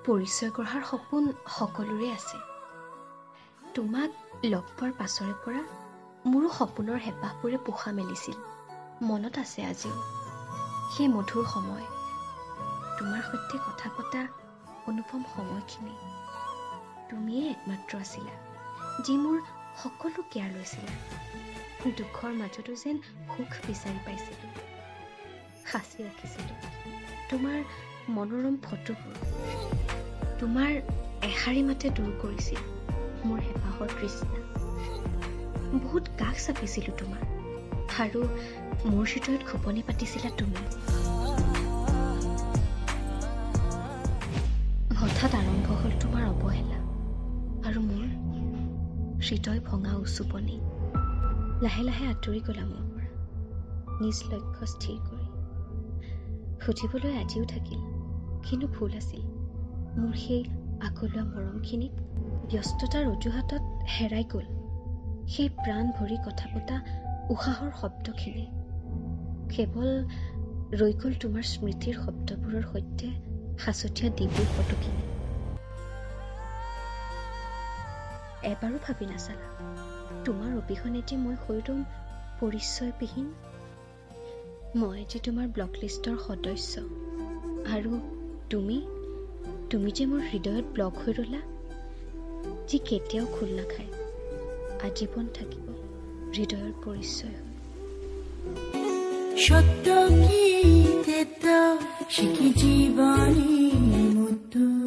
পৰিচয় গঢ়াৰ সপোন সকলোৰে আছে। তোমাক লগ পোৱাৰ পাছৰে পৰা মোৰো সপোনৰ হেঁপাহবোৰে পোখা মেলিছিল। মনত আছে আজিও সেই মধুৰ সময়, তোমাৰ সৈতে কথা পতা অনুপম সময়খিনি। তুমিয়ে একমাত্ৰ আছিলা যি মোৰ সকলো কেয়াৰ লৈছিলা। দুখৰ মাজতো যেন সুখ বিচাৰি পাইছিলোঁ। সাঁচি ৰাখিছিলোঁ তোমাৰ মনোৰম ফটোবোৰ। তোমাৰ এষাৰি মাতে দূৰ কৰিছিল মোৰ হেঁপাহৰ তৃষ্ণা। বহুত কাষ চাপিছিলোঁ তোমাৰ আৰু মোৰ হৃদয়ত খোপনি পাতিছিলা তুমি। হঠাৎ আৰম্ভ হ'ল তোমাৰ অৱহেলা আৰু মোৰ হৃদয় ভঙা উচুপনি। লাহে লাহে আঁতৰি গ'লা মোৰ পৰা, নিজ লক্ষ্য স্থিৰ কৰি। সুধিবলৈ আজিও থাকিল, কিনো ভুল আছিল মোৰ সেই আগলোৱা মৰমখিনিত? ব্যস্ততাৰ অজুহাতত হেৰাই গ'ল সেই প্ৰাণ ভৰি কথা পতা উশাহৰ শব্দখিনি। কেৱল ৰৈ গ'ল তোমাৰ স্মৃতিৰ শব্দবোৰৰ সৈতে সাঁচতীয়া ডিবিৰ ফটোখিনি। এবাৰো ভাবি নাচালা তোমাৰ অবিহনে যে মই হৈ ৰ'ম পৰিচয়বিহীন। মই যে তোমাৰ ব্লক লিষ্টৰ সদস্য আৰু তুমি তুমি যে মোৰ হৃদয়ত ব্লক হৈ ৰ'লা, যি কেতিয়াও খোল নাখায়, আজীৱন থাকিব হৃদয়ৰ পৰিচয় হৈ। সত্য কি তেতো, সে কি জীবনেৰ মতো?